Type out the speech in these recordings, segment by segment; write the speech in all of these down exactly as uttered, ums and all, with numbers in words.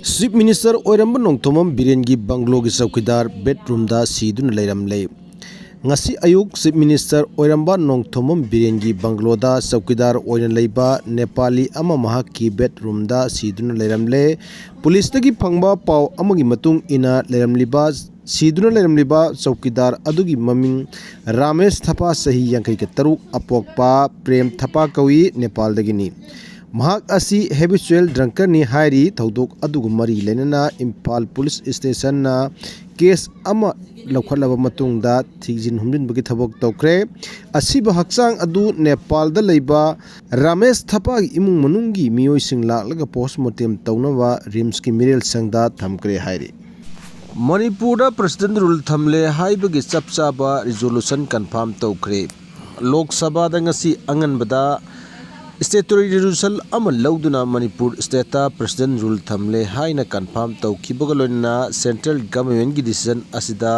Chief Minister ꯑꯣꯏꯔꯝꯕ ꯅꯣꯡꯊꯣꯝꯕꯝ ꯕꯤꯔꯦꯟꯒꯤ ꯕꯪꯒ꯭ꯂꯣꯒꯤ ꯆꯧꯀꯤꯗꯥꯔ ꯕꯦꯗꯔꯨꯝꯗ ꯁꯤꯗꯨꯅ ꯂꯩꯔꯝꯂꯦ꯫ ꯉꯁꯤ ꯑꯌꯨꯛ Chief Minister ꯑꯣꯏꯔꯝꯕ ꯅꯣꯡꯊꯣꯝꯕꯝ ꯕꯤꯔꯦꯟꯒꯤ ꯕꯪꯒ꯭ꯂꯣꯗ ꯆꯧꯀꯤꯗꯥꯔ ꯑꯣꯏꯅ ꯂꯩꯕ ꯅꯦꯄꯥꯂꯤ ꯑꯃ ꯃꯍꯥꯛꯀꯤ ꯕꯦꯗꯔꯨꯝꯗ ꯁꯤꯗꯨꯅ ꯂꯩꯔꯝꯂꯦ꯫ ꯄꯨꯂꯤꯁꯇꯒꯤ ꯐꯪꯕ ꯄꯥꯎ ꯑꯃꯒꯤ ꯃꯇꯨꯡ ꯏꯟꯅ ꯂꯩꯔꯝꯂꯤꯕ, ꯁꯤꯗꯨꯅ ꯂꯩꯔꯝꯂꯤꯕ ꯆꯧꯀꯤꯗꯥꯔ ꯑꯗꯨꯒꯤ ꯃꯃꯤꯡ ꯔꯥꯃꯦꯁ ꯊꯄꯥ, ꯆꯍꯤ ꯌꯥꯡꯈꯩꯒ ꯇꯔꯨꯛ, ꯑꯄꯣꯛꯄ ꯄ꯭ꯔꯦꯝ ꯊꯄꯥ ꯀꯧꯏ, ꯅꯦꯄꯥꯜꯗꯒꯤꯅꯤ꯫ ꯃꯍꯥꯛ ꯑꯁꯤ habitual drunkerꯅꯤ ꯍꯥꯏꯔꯤ꯫ ꯊꯧꯗꯣꯛ ꯑꯗꯨꯒ ꯃꯔꯤ ꯂꯩꯅꯅ ꯏꯝꯐꯥꯜ ꯄꯨꯂꯤꯁ ꯁ꯭ꯇꯦꯁꯟꯅ ꯀꯦꯁ ꯑꯃ ꯂꯧꯈꯠꯂꯕ ꯃꯇꯨꯡꯗ ꯊꯤꯖꯤꯟ ꯍꯨꯝꯖꯤꯟꯕꯒꯤ ꯊꯕꯛ ꯇꯧꯈ꯭ꯔꯦ꯫ ꯑꯁꯤꯕ ꯍꯛꯆꯥꯡ ꯑꯗꯨ ꯅꯦꯄꯥꯜꯗ ꯂꯩꯕ ꯔꯥꯃꯦꯁ ꯊꯄꯥꯒꯤ ꯏꯃꯨꯡ ꯃꯅꯨꯡꯒꯤ ꯃꯤꯑꯣꯏꯁꯤꯡ ꯂꯥꯛꯂꯒ postmortem ꯇꯧꯅꯕ ꯔꯤꯝꯁꯀꯤ ꯃꯤꯔꯦꯜ ꯁꯪꯗ ꯊꯝꯈ꯭ꯔꯦ ꯍꯥꯏꯔꯤ꯫ ꯃꯅꯤꯄꯨꯔꯗ President rule ꯊꯝꯂꯦ ꯍꯥꯏꯕꯒꯤ ꯆꯞ ꯆꯥꯕ resolution confirm ꯇꯧꯈ꯭ꯔꯦ꯫ ꯂꯣꯛ ꯁꯚꯥꯗ ꯉꯁꯤ ꯑꯉꯟꯕꯗ statutory resolution ꯑꯃ ꯂꯧꯗꯨꯅ ꯃꯅꯤꯄꯨꯔ stateꯇ President rule ꯊꯝꯂꯦ ꯍꯥꯏꯅ confirm ꯇꯧꯈꯤꯕꯒ ꯂꯣꯏꯅꯅ central governmentꯀꯤ decision ꯑꯁꯤꯗ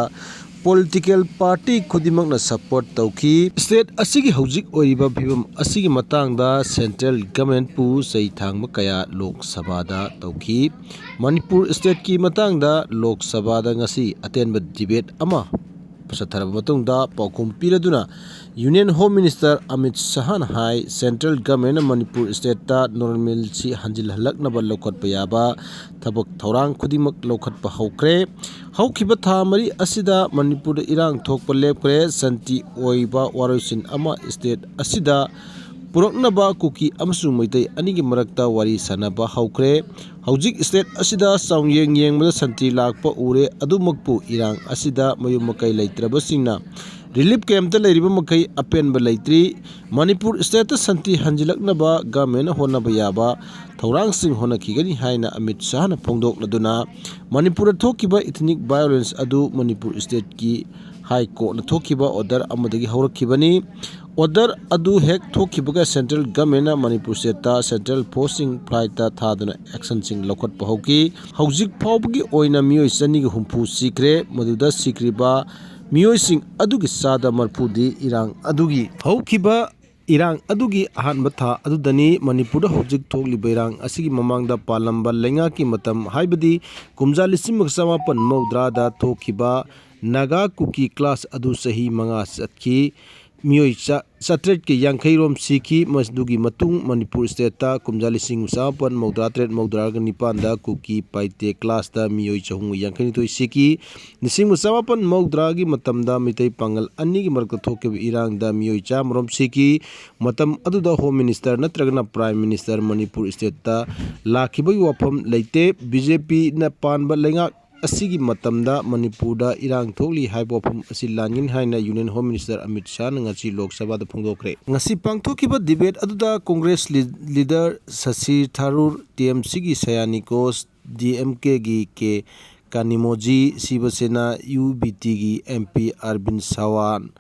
political party ꯈꯨꯗꯤꯡꯃꯛꯅ support ꯇꯧꯈꯤ꯫ State ꯑꯁꯤꯒꯤ ꯍꯧꯖꯤꯛ ꯑꯣꯏꯔꯤꯕ ꯐꯤꯕꯝ ꯑꯁꯤꯒꯤ ꯃꯇꯥꯡꯗ central governmentꯄꯨ ꯆꯩ ꯊꯥꯡꯕ ꯀꯌꯥ ꯂꯣꯛ ꯁꯚꯥꯗ ꯇꯧꯈꯤ꯫ ꯃꯅꯤꯄꯨꯔ stateꯀꯤ ꯃꯇꯥꯡꯗ ꯂꯣꯛ ꯁꯚꯥꯗ ꯉꯁꯤ ꯑꯇꯦꯟꯕ debate ꯑꯃ ꯆꯠꯊꯔꯕ ꯃꯇꯨꯡꯗ ꯄꯥꯎꯈꯨꯝ ꯄꯤꯔꯗꯨꯅ Union Home Minister ꯑꯃꯤꯠ ꯁꯍꯥꯅ ꯍꯥꯏ, central governmentꯅ ꯃꯅꯤꯄꯨꯔ stateꯇ normalcy ꯍꯟꯖꯤꯜꯍꯜꯂꯛꯅꯕ ꯂꯧꯈꯠꯄ ꯌꯥꯕ ꯊꯕꯛ ꯊꯧꯔꯥꯡ ꯈꯨꯗꯤꯡꯃꯛ ꯂꯧꯈꯠꯄ ꯍꯧꯈ꯭ꯔꯦ꯫ ꯍꯧꯈꯤꯕ ꯊꯥ ꯃꯔꯤ ꯑꯁꯤꯗ ꯃꯅꯤꯄꯨꯔꯗ ꯏꯔꯥꯡ ꯊꯣꯛꯄ ꯂꯦꯞꯈ꯭ꯔꯦ꯫ ꯁꯥꯟꯇꯤ ꯑꯣꯏꯕ ꯋꯥꯔꯣꯏꯁꯤꯟ ꯑꯃ state ꯑꯁꯤꯗ ꯄꯨꯔꯛꯅꯕ ꯀꯨꯀꯤ ꯑꯃꯁꯨꯡ ꯃꯩꯇꯩ ꯑꯅꯤꯒꯤ ꯃꯔꯛꯇ ꯋꯥꯔꯤ ꯁꯥꯅꯕ ꯍꯧꯈ꯭ꯔꯦ꯫ ꯍꯧꯖꯤꯛ state ꯑꯁꯤꯗ ꯆꯥꯡꯌꯦꯡ ꯌꯦꯡꯕꯗ ꯁꯥꯟꯇꯤ ꯂꯥꯛꯄ ꯎꯔꯦ꯫ ꯑꯗꯨꯃꯛꯄꯨ ꯏꯔꯥꯡ ꯑꯁꯤꯗ ꯃꯌꯨꯝ ꯃꯀꯩ ꯂꯩꯇ꯭ꯔꯕꯁꯤꯡꯅ relief campꯇ ꯂꯩꯔꯤꯕ ꯃꯈꯩ ꯑꯄꯦꯟꯕ ꯂꯩꯇ꯭ꯔꯤ꯫ ꯃꯅꯤꯄꯨꯔ stateꯇ ꯁꯥꯟꯇꯤ ꯍꯟꯖꯤꯜꯂꯛꯅꯕ governmentꯅ ꯍꯣꯠꯅꯕ ꯌꯥꯕ ꯊꯧꯔꯥꯡꯁꯤꯡ ꯍꯣꯠꯅꯈꯤꯒꯅꯤ ꯍꯥꯏꯅ ꯑꯃꯤꯠ ꯁꯍꯥꯅ ꯐꯣꯡꯗꯣꯛꯂꯗꯨꯅ ꯃꯅꯤꯄꯨꯔꯗ ꯊꯣꯛꯈꯤꯕ ethnic violence ꯑꯗꯨ ꯃꯅꯤꯄꯨꯔ stateꯀꯤ High Courtꯅ ꯊꯣꯛꯈꯤꯕ order ꯑꯃꯗꯒꯤ ꯍꯧꯔꯛꯈꯤꯕꯅꯤ꯫ Order ꯑꯗꯨ ꯍꯦꯛ ꯊꯣꯛꯈꯤꯕꯒ central governmentꯅ ꯃꯅꯤꯄꯨꯔ stateꯇ central forceꯁꯤꯡ flightꯇ ꯊꯥꯗꯨꯅ actionꯁꯤꯡ ꯂꯧꯈꯠꯄ ꯍꯧꯈꯤ꯫ ꯍꯧꯖꯤꯛ ꯐꯥꯎꯕꯒꯤ ꯑꯣꯏꯅ ꯃꯤꯑꯣꯏ ꯆꯅꯤꯒ ꯍꯨꯝꯐꯨ ꯁꯤꯈ꯭ꯔꯦ꯫ ꯃꯗꯨꯗ ꯁꯤꯈ꯭ꯔꯤꯕ ꯃꯤꯑꯣꯏꯁꯤꯡ ꯑꯗꯨꯒꯤ ꯆꯥꯗ ꯃꯔꯐꯨꯗꯤ ꯏꯔꯥꯡ ꯑꯗꯨꯒꯤ ꯍꯧꯈꯤꯕ ꯏꯔꯥꯡ ꯑꯗꯨꯒꯤ ꯑꯍꯥꯟꯕ ꯊꯥ ꯑꯗꯨꯗꯅꯤ ꯃꯅꯤꯄꯨꯔꯗ ꯍꯧꯖꯤꯛ ꯊꯣꯛꯂꯤꯕ ꯏꯔꯥꯡ ꯑꯁꯤꯒꯤ ꯃꯃꯥꯡꯗ ꯄꯥꯜꯂꯝꯕ ꯂꯩꯉꯥꯛꯀꯤ ꯃꯇꯝ, ꯍꯥꯏꯕꯗꯤ ꯀꯨꯝꯖꯥ ꯂꯤꯁꯤꯡ ꯑꯃ ꯆꯃꯥꯄꯟ ꯃꯧꯗ꯭ꯔꯥꯗ ꯊꯣꯛꯈꯤꯕ ꯅꯥꯒꯥ ꯀꯨꯀꯤ ꯀ꯭ꯂꯥꯁ ꯑꯗꯨ ꯆꯍꯤ ꯃꯉꯥ ꯆꯠꯈꯤ꯫ ꯃꯤꯑꯣꯏ ꯆꯥ-, ꯆꯥꯇ꯭ꯔꯦꯠꯀ ꯌꯥꯡꯈꯩ ꯔꯣꯝ ꯁꯤꯈꯤ꯫ ꯃꯗꯨꯒꯤ ꯃꯇꯨꯡ ꯃꯅꯤꯄꯨꯔ ꯁ꯭ꯇꯦꯠꯇ ꯀꯨꯝꯖꯥ ꯂꯤꯁꯤꯡ ꯑꯃ ꯆꯃꯥꯄꯟ ꯃꯧꯗ꯭ꯔꯥ ꯇꯔꯦꯠ ꯃꯧꯗ꯭ꯔꯥꯒ ꯅꯤꯄꯥꯟꯗ ꯀꯨꯀꯤ ꯄꯥꯏꯇꯦ ꯀ꯭ꯂꯥꯁꯇ ꯃꯤꯑꯣꯏ ꯆꯍꯨꯝꯒ ꯌꯥꯡꯈꯩꯅꯤꯊꯣꯏ ꯁꯤꯈꯤ꯫ ꯂꯤꯁꯤꯡ ꯑꯃ ꯆꯃꯥꯄꯟ ꯃꯧꯗ꯭ꯔꯥꯒꯤ ꯃꯇꯝꯗ ꯃꯤꯇꯩ ꯄꯥꯉꯜ ꯑꯅꯤꯒꯤ ꯃꯔꯛꯇ ꯊꯣꯛꯈꯤꯕ ꯏꯔꯥꯡꯗ ꯃꯤꯑꯣꯏ ꯆꯥꯝꯃ ꯔꯣꯝ ꯁꯤꯈꯤ꯫ ꯃꯇꯝ ꯑꯗꯨꯗ ꯍꯣꯝ ꯃꯤꯅꯤꯁꯇꯔ ꯅꯠꯇ꯭ꯔꯒꯅ ꯄ꯭ꯔꯥꯏꯝ ꯃꯤꯅꯤꯁꯇꯔ ꯃꯅꯤꯄꯨꯔ ꯁ꯭ꯇꯦꯠꯇ ꯂꯥꯛꯈꯤꯕꯒꯤ ꯋꯥꯐꯝ ꯂꯩꯇꯦ꯫ ꯕꯤ ꯖꯦ ꯄꯤꯅ ꯄꯥꯟꯕ ꯂꯩꯉꯥꯛ ꯑꯁꯤꯒꯤ ꯃꯇꯝꯗ ꯃꯅꯤꯄꯨꯔꯗ ꯏꯔꯥꯡ ꯊꯣꯛꯂꯤ ꯍꯥꯏꯕ ꯋꯥꯐꯝ ꯑꯁꯤ ꯂꯥꯟꯒꯅꯤ ꯍꯥꯏꯅ ꯌꯨꯅꯤꯌꯟ ꯍꯣꯝ ꯃꯤꯅꯤꯁꯇꯔ ꯑꯃꯤꯠ ꯁꯥꯍꯅ ꯉꯁꯤ ꯂꯣꯛ ꯁꯚꯥꯗ ꯐꯣꯡꯗꯣꯛꯈ꯭ꯔꯦ꯫ ꯉꯁꯤ ꯄꯥꯡꯊꯣꯛꯈꯤꯕ ꯗꯤꯕꯦꯠ ꯑꯗꯨꯗ ꯀꯣꯡꯒ꯭ꯔꯦꯁ ꯂꯤ-, ꯂꯤꯗꯔ ꯁꯁꯤ ꯊꯥꯔꯨꯔ, ꯇꯤ ꯑꯦꯝ ꯁꯤꯒꯤ ꯁꯌꯥꯅꯤꯀꯣꯁ, ꯗꯤ ꯑꯦꯝ ꯀꯦꯒꯤ ꯀꯦ ꯀꯥꯅꯤꯃꯣꯖꯤ, ꯁꯤꯕ ꯁꯦꯅꯥ, ꯌꯨ ꯕꯤ ꯇꯤꯒꯤ ꯑꯦꯝ ꯄꯤ ꯑꯔꯕꯤꯟ ꯁꯥꯋꯥꯟ,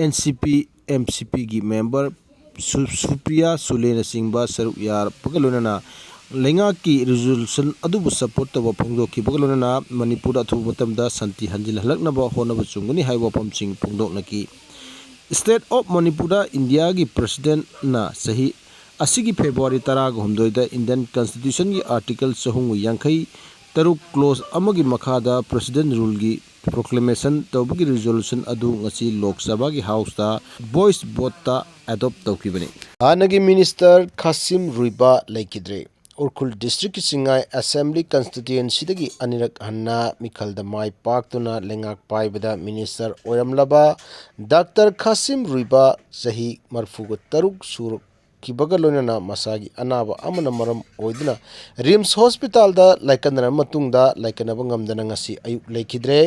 ꯑꯦꯟ ꯁꯤ ꯄꯤ, ꯑꯦꯝ ꯁꯤ ꯄꯤꯒꯤ ꯃꯦꯝꯕꯔ ꯁꯨ-, ꯁꯨꯄ꯭ꯔꯤꯌꯥ ꯁꯨꯂꯦꯅꯆꯤꯡꯕ ꯁꯔꯨꯛ ꯌꯥꯔꯛꯄꯒ ꯂꯣꯏꯅꯅ ꯂꯩꯉꯥꯛꯀꯤ ꯔꯤꯖꯣꯂꯨꯁꯟ ꯑꯗꯨꯕꯨ ꯁꯄꯣꯔꯠ ꯇꯧꯕ ꯐꯣꯡꯗꯣꯛꯈꯤꯕꯒ ꯂꯣꯏꯅꯅ ꯃꯅꯤꯄꯨꯔꯗ ꯑꯊꯨꯕ ꯃꯇꯝꯗ ꯁꯥꯟꯇꯤ ꯍꯟꯖꯤꯜꯍꯜꯂꯛꯅꯕ ꯍꯣꯠꯅꯕ ꯆꯨꯝꯒꯅꯤ ꯍꯥꯏꯕ ꯋꯥꯐꯝꯁꯤꯡ ꯐꯣꯡꯗꯣꯛꯅꯈꯤ꯫ ꯁ꯭ꯇꯦꯠ ꯑꯣꯐ ꯃꯅꯤꯄꯨꯔꯗ ꯏꯟꯗꯤꯌꯥꯒꯤ ꯄ꯭ꯔꯁꯤꯗꯦꯟꯠꯅ ꯆꯍꯤ ꯑꯁꯤꯒꯤ ꯐꯦꯕ꯭ꯔꯨꯋꯥꯔꯤ ꯇꯔꯥꯒ ꯍꯨꯝꯗꯣꯏꯗ ꯏꯟꯗꯤꯌꯟ ꯀꯟꯁꯇꯤꯇ꯭ꯌꯨꯁꯟꯒꯤ ꯑꯥꯔꯇꯤꯀꯜ ꯆꯍꯨꯝꯒ ꯌꯥꯡꯈꯩ ꯇꯔꯨꯛ ꯀ꯭ꯂꯣꯖ ꯑꯃꯒꯤ ꯃꯈꯥꯗ ꯄ꯭ꯔꯁꯤꯗꯦꯟꯠ ꯔꯨꯜꯒꯤ ꯄ꯭ꯔꯣꯀ꯭ꯂꯦꯃꯦꯁꯟ ꯇꯧꯕꯒꯤ ꯔꯤꯖꯣꯂꯨꯁꯟ ꯑꯗꯨ ꯉꯁꯤ ꯂꯣꯛ ꯁꯚꯥꯒꯤ ꯍꯥꯎꯁꯇ ꯚꯣꯏꯁ ꯚꯣꯠꯇ ꯑꯦꯗꯣꯞ ꯇꯧꯈꯤꯕꯅꯤ꯫ ꯍꯥꯟꯅꯒꯤ ꯃꯤꯅꯤꯁꯇꯔ ꯈꯥꯁꯤꯝ ꯔꯨꯏꯕꯥ ꯂꯩꯈꯤꯗ꯭ꯔꯦ꯫ ꯎꯈ꯭ꯔꯨꯜ ꯗꯤꯁꯇ꯭ꯔꯤꯛꯀꯤ ꯆꯤꯡꯉꯥꯏ ꯑꯦꯁꯦꯝꯕ꯭ꯂꯤ ꯀꯟꯁꯇꯤꯇ꯭ꯌꯨꯑꯦꯟꯁꯤꯗꯒꯤ ꯑꯅꯤꯔꯛ ꯍꯟꯅ ꯃꯤꯈꯜꯗ ꯃꯥꯏ ꯄꯥꯛꯇꯨꯅ ꯂꯩꯉꯥꯛ ꯄꯥꯏꯕꯗ ꯃꯤꯅꯤꯁꯇꯔ ꯑꯣꯏꯔꯝꯂꯕ ꯗꯥꯛꯇꯔ ꯈꯥꯁꯤꯝ ꯔꯨꯏꯕꯥ ꯆꯍꯤ ꯃꯔꯤꯐꯨꯒ ꯇꯔꯨꯛ ꯁꯨꯔꯛꯈꯤꯕꯒ ꯂꯣꯏꯅꯅ ꯃꯁꯥꯒꯤ ꯑꯅꯥꯕ ꯑꯃꯅ ꯃꯔꯝ ꯑꯣꯏꯗꯨꯅ ꯔꯤꯝꯁ ꯍꯣꯁꯄꯤꯇꯥꯜꯗ ꯂꯥꯏꯀꯠꯅꯔꯕ ꯃꯇꯨꯡꯗ ꯂꯥꯏꯀꯠꯅꯕ ꯉꯝꯗꯅ ꯉꯁꯤ ꯑꯌꯨꯛ ꯂꯩꯈꯤꯗ꯭ꯔꯦ꯫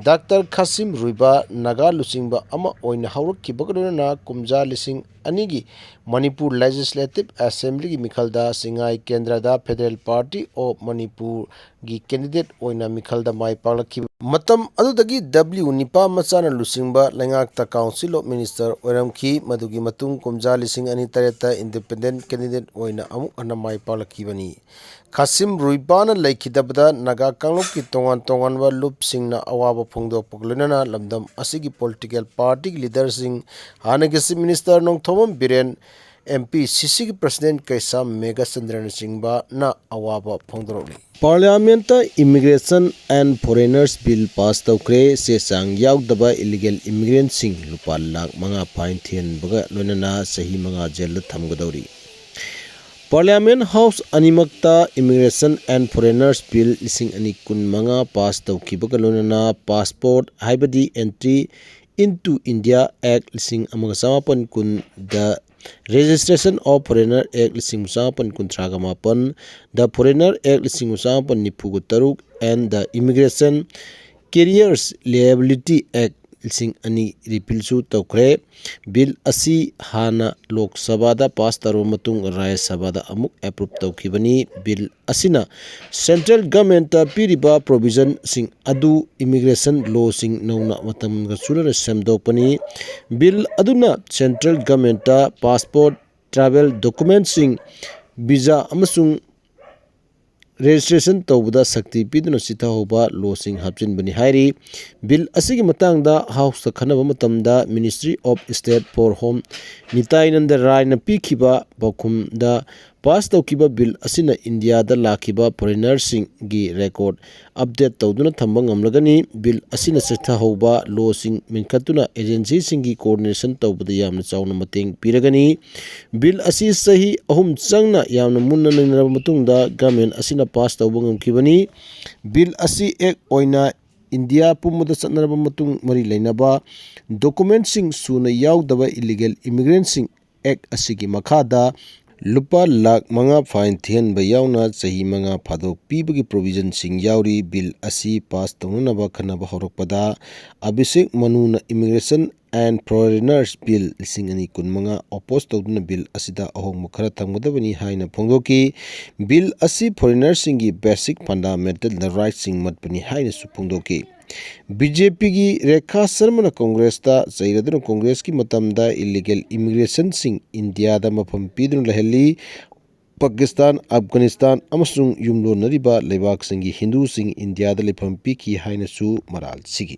ꯗꯥꯛꯇꯔ ꯈꯥꯁꯤꯝ ꯔꯨꯏꯕꯥ ꯅꯥꯒꯥ ꯂꯨꯆꯤꯡꯕ ꯑꯃ ꯑꯣꯏꯅ ꯍꯧꯔꯛꯈꯤꯕꯒ ꯂꯣꯏꯅꯅ ꯀꯨꯝꯖꯥ ꯂꯤꯁꯤꯡ ꯑꯅꯤꯒꯤ ꯃꯅꯤꯄꯨꯔ ꯂꯦꯖꯤꯁꯂꯦꯇꯤꯚ ꯑꯦꯁꯦꯝꯕ꯭ꯂꯤꯒꯤ ꯃꯤꯈꯜꯗ ꯆꯤꯡꯉꯥꯏ ꯀꯦꯟꯗ꯭ꯔꯗ ꯐꯦꯗꯔꯦꯜ ꯄꯥꯔꯇꯤ ꯑꯣꯐ ꯃꯅꯤꯄꯨꯔꯒꯤ ꯀꯦꯟꯗꯤꯗꯦꯠ ꯑꯣꯏꯅ ꯃꯤꯈꯜꯗ ꯃꯥꯏ ꯄꯥꯛꯂꯛꯈꯤꯕ ꯃꯇꯝ ꯑꯗꯨꯗꯒꯤ ꯗꯕ꯭ꯂꯤꯎ ꯅꯤꯄꯥ ꯃꯆꯥꯅ ꯂꯨꯆꯤꯡꯕ ꯂꯩꯉꯥꯛꯇ Council of Minister ꯑꯣꯏꯔꯝꯈꯤ꯫ ꯃꯗꯨꯒꯤ ꯃꯇꯨꯡ ꯀꯨꯝꯖꯥ ꯂꯤꯁꯤꯡ ꯑꯅꯤ ꯇꯔꯦꯠꯇ independent candidate ꯑꯣꯏꯅ ꯑꯃꯨꯛ ꯍꯟꯅ ꯃꯥꯏ ꯄꯥꯛꯂꯛꯈꯤꯕꯅꯤ꯫ ꯈꯥꯁꯤꯝ ꯔꯨꯏꯄꯥꯅ ꯂꯩꯈꯤꯗꯕꯗ ꯅꯥꯒꯥ ꯀꯥꯡꯂꯨꯞꯀꯤ ꯇꯣꯉꯥꯟ ꯇꯣꯉꯥꯟꯕ ꯂꯨꯞꯁꯤꯡꯅ ꯑꯋꯥꯕ ꯐꯣꯡꯗꯣꯛꯄꯒ ꯂꯣꯏꯅꯅ ꯂꯝꯗꯝ ꯑꯁꯤꯒꯤ political party leaderꯁꯤꯡ, ꯍꯥꯟꯅꯒꯤ Chief Minister Nongthombam Biren, MPCCꯒꯤ President ꯀꯩꯁꯥꯝ ꯃꯦꯘꯆꯟꯗ꯭ꯔꯅꯆꯤꯡꯕꯅ ꯑꯋꯥꯕ ꯐꯣꯡꯗꯣꯔꯛꯂꯤ꯫ Parliamentꯇ Immigration and Foreigners Bill pass ꯇꯧꯈ꯭ꯔꯦ꯫ ꯆꯦ ꯆꯥꯡ ꯌꯥꯎꯗꯕ illegal immigrantꯁꯤꯡ ꯂꯨꯄꯥ ꯂꯥꯈ ꯃꯉꯥ fine ꯊꯤꯍꯟꯕꯒ ꯂꯣꯏꯅꯅ ꯆꯍꯤ ꯃꯉꯥ ꯖꯦꯜꯗ ꯊꯝꯒꯗꯧꯔꯤ꯫ Parliament House ꯑꯅꯤꯃꯛꯇ Immigration and Foreigners Bill ꯂꯤꯁꯤꯡ ꯑꯅꯤ ꯀꯨꯟꯃꯉꯥ pass ꯇꯧꯈꯤꯕꯒ ꯂꯣꯏꯅꯅ passport, ꯍꯥꯏꯕꯗꯤ Entry into India Act ꯂꯤꯁꯤꯡ ꯑꯃꯒ ꯆꯃꯥꯄꯟ ꯀꯨꯟ, The Registration of Foreigner Act ꯂꯤꯁꯤꯡ ꯆꯃꯥꯄꯟ ꯀꯨꯟꯊ꯭ꯔꯥꯒ ꯃꯥꯄꯟ, The Foreigner Act ꯂꯤꯁꯤꯡ ꯆꯃꯥꯄꯟ ꯅꯤꯐꯨꯒ ꯇꯔꯨꯛ and The Immigration Careers Liability Act ꯂꯤꯁꯤꯡ ꯑꯅꯤ repealꯁꯨ ꯇꯧꯈ꯭ꯔꯦ꯫ Bill ꯑꯁꯤ ꯍꯥꯟꯅ ꯂꯣꯛ ꯁꯚꯥꯗ pass ꯇꯧꯔꯕ ꯃꯇꯨꯡ ꯔꯥꯖ꯭ꯌ ꯁꯚꯥꯗ ꯑꯃꯨꯛ approve ꯇꯧꯈꯤꯕꯅꯤ꯫ Bill ꯑꯁꯤꯅ central governmentꯇ ꯄꯤꯔꯤꯕ provisionꯁꯤꯡ ꯑꯗꯨ immigration lawꯁꯤꯡ ꯅꯧꯅ ꯃꯇꯝꯒ ꯆꯨꯅꯅ ꯁꯦꯝꯗꯣꯛꯄꯅꯤ꯫ Bill ꯑꯗꯨꯅ central governmentꯇ passport, travel documentꯁꯤꯡ, visa ꯑꯃꯁꯨꯡ registration ꯇꯧꯕꯗ ꯁꯛꯇꯤ ꯄꯤꯗꯨꯅ ꯆꯤꯊꯍꯧꯕ lawꯁꯤꯡ ꯍꯥꯞꯆꯤꯟꯕꯅꯤ ꯍꯥꯏꯔꯤ꯫ Bill ꯑꯁꯤꯒꯤ ꯃꯇꯥꯡꯗ Houseꯇ ꯈꯟꯅꯕ ꯃꯇꯝꯗ Ministry of State for Home ꯅꯤꯇꯥꯏꯅꯟꯗ ꯔꯥꯏꯅ ꯄꯤꯈꯤꯕ ꯄꯥꯎꯈꯨꯝꯗ, pass ꯇꯧꯈꯤꯕ Bill ꯑꯁꯤꯅ ꯏꯟꯗꯤꯌꯥꯗ ꯂꯥꯛꯈꯤꯕ foreignerꯁꯤꯡꯒꯤ record update ꯇꯧꯗꯨꯅ ꯊꯝꯕ ꯉꯝꯂꯒꯅꯤ꯫ Bill ꯑꯁꯤꯅ ꯆꯤꯊꯍꯧꯕ lawꯁꯤꯡ ꯃꯦꯟꯈꯠꯇꯨꯅ agencyꯁꯤꯡꯒꯤ coordination ꯇꯧꯕꯗ ꯌꯥꯝꯅ ꯆꯥꯎꯅ ꯃꯇꯦꯡ ꯄꯤꯔꯒꯅꯤ꯫ Bill ꯑꯁꯤ ꯆꯍꯤ ꯑꯍꯨꯝ ꯆꯪꯅ ꯌꯥꯝꯅ ꯃꯨꯟꯅ ꯅꯩꯅꯔꯕ ꯃꯇꯨꯡꯗ government ꯑꯁꯤꯅ pass ꯇꯧꯕ ꯉꯝꯈꯤꯕꯅꯤ꯫ Bill ꯑꯁꯤ act ꯑꯣꯏꯅ ꯏꯟꯗꯤꯌꯥ ꯄꯨꯝꯕꯗ ꯆꯠꯅꯔꯕ ꯃꯇꯨꯡ ꯃꯔꯤ ꯂꯩꯅꯕ documentꯁꯤꯡ ꯁꯨꯅ ꯌꯥꯎꯗꯕ illegal immigrantꯁꯤꯡ act ꯑꯁꯤꯒꯤ ꯃꯈꯥꯗ ꯂꯨꯄꯥ ꯂꯥꯈ ꯃꯉꯥ fine ꯊꯤꯍꯟꯕ ꯌꯥꯎꯅ ꯆꯍꯤ ꯃꯉꯥ ꯐꯥꯗꯣꯛ ꯄꯤꯕꯒꯤ provisionꯁꯤꯡ ꯌꯥꯎꯔꯤ꯫ Bill ꯑꯁꯤ pass ꯇꯧꯅꯅꯕ ꯈꯟꯅꯕ ꯍꯧꯔꯛꯄꯗ Abhishek ꯃꯅꯨꯅ Immigration and Foreigners Bill ꯂꯤꯁꯤꯡ ꯑꯅꯤ ꯀꯨꯟꯃꯉꯥ oppose ꯇꯧꯗꯨꯅ Bill ꯑꯁꯤꯗ ꯑꯍꯣꯡꯕ ꯈꯔ ꯊꯝꯒꯗꯕꯅꯤ ꯍꯥꯏꯅ ꯐꯣꯡꯗꯣꯛꯈꯤ꯫ Bill ꯑꯁꯤ foreignerꯁꯤꯡꯒꯤ basic fundamental rightꯁꯤꯡ ꯃꯠꯄꯅꯤ ꯍꯥꯏꯅꯁꯨ ꯐꯣꯡꯗꯣꯛꯈꯤ꯫ ꯕꯤ ꯖꯦ ꯄꯤꯒꯤ ꯔꯦꯈꯥ ꯁꯔꯃꯅ ꯀꯣꯡꯒ꯭ꯔꯦꯁꯇ ꯆꯩꯔꯗꯨꯅ ꯀꯣꯡꯒ꯭ꯔꯦꯁꯀꯤ ꯃꯇꯝꯗ ꯏꯂꯤꯒꯦꯜ ꯏꯃꯤꯒ꯭ꯔꯦꯁꯟꯁꯤꯡ ꯏꯟꯗꯤꯌꯥꯗ ꯃꯐꯝ ꯄꯤꯗꯨꯅ ꯂꯩꯍꯜꯂꯤ꯫ ꯄꯥꯀꯤꯁꯇꯥꯟ, ꯑꯐꯒꯥꯅꯤꯁꯇꯥꯟ ꯑꯃꯁꯨꯡ ꯌꯨꯝꯂꯣꯟꯅꯔꯤꯕ ꯂꯩꯕꯥꯛꯁꯤꯡꯒꯤ ꯍꯤꯟꯗꯨꯁꯤꯡ ꯏꯟꯗꯤꯌꯥꯗ ꯂꯩꯐꯝ ꯄꯤꯈꯤ ꯍꯥꯏꯅꯁꯨ ꯃꯔꯥꯜ ꯁꯤꯈꯤ꯫